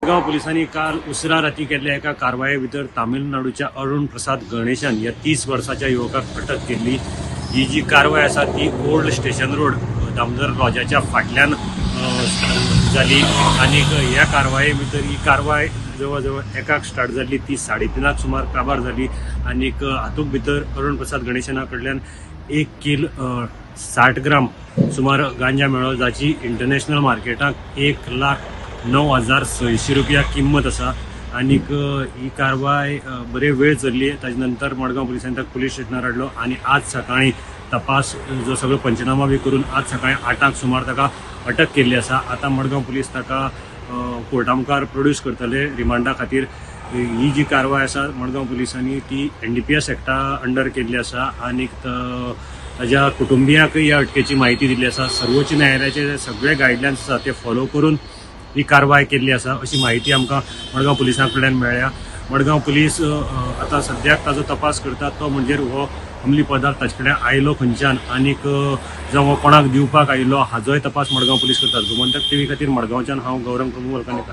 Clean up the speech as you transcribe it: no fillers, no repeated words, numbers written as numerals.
मडगांव पुलिसांनी काल उसरा राती केल्ल्या एका कारवाये भितर तामिळनाडूच्या अरुण प्रसाद गणेशन ह्या 30 वर्साच्या युवकाक अटक केल्ली. ही जी कारवाय आसा ती ओल्ड स्टेशन रोड दामोदर लॉजाच्या फाटल्यान जाली आनीक ह्या कारवाये भितर ही कारवाय जवळ जवळ एकाक स्टार्ट जाल्ली, ती 3:30 सुमार काबार जाली. आनीक हातूंत भितर अरुण प्रसाद गणेशना कडल्यान 1 कील 60 ग्राम सुमार गांजा मेळ्ळो, जाची इंटरनॅशनल मार्केटाक 1,09,600 रुपया किंमत आसा. आनीक ही कारवाय बरे वेळ चल्ली. ताजे नंतर मडगांव पुलिसांनी ताका पुलीस स्टेशनार हाडलो आनी आज सकाळीं तपास जो सगळो पंचनामा बी करून आज सकाळीं 8 सुमार ताका अटक केल्ली आसा. आतां मडगांव पुलीस ताका कोर्टा मुखार प्रोड्यूस करतले रिमांडा खातीर. ही जी कारवाय आसा मडगांव पुलिसांनी ती एनडीपीएस एक्टा अंडर केल्ली आसा आनीक ताज्या कुटुंबियांकय ह्या अटकेची म्हायती दिल्ली आसा. सर्वोच्च न्यायालयाचे जे सगळे गायडलायन्स आसा ते फॉलो करून ही कारवाय केल्ली आसा, अशी म्हायती आमकां मडगांव पुलिसां कडल्यान मेळ्ळ्या. मडगांव पुलीस आतां सद्याक ताजो तपास करतात, तो म्हणजे हो अंमली पदार्थ ताचे कडेन आयलो खंयच्यान आनीक जावं हो कोणाक दिवपाक आयिल्लो, हाजोय तपास मडगांव पुलीस करतात. गोमंतक टीव्ही खातीर मडगांवच्यान हांव गौरंग प्रभू वलकानेकर.